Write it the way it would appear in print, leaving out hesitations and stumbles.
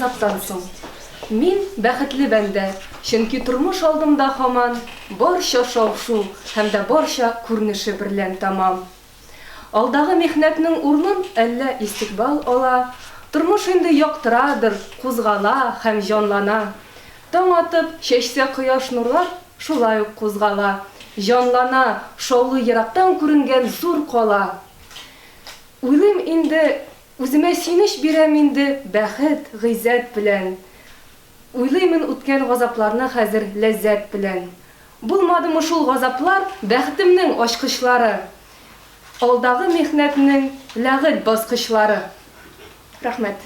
газаптан соң. Мин, бәхетле бәндә, чөнки тормыш алдымда һаман барча шау-шу һәм дә барча күренеше берлән тәмам. Алдагы михнәтнең урнын әллә истикбал ала, тормыш инде яктырадыр, кузгала һәм җанлана. Таң атып, чәчсә кояш нурлар, шулай ук кузгала, җанлана, шаулый ерактан күренгән зур кала. Уйлыйм инде, үземә сөенеч бирәм инде бәхет, гыйззәт белән. Уйлыймын үткән газапларны хәзер ләззәт белән. Булмадымы шул газаплар бәхетемнең ачкычлары? Алдагы михнәтнең ләгыль баскычлары. Рәхмәт.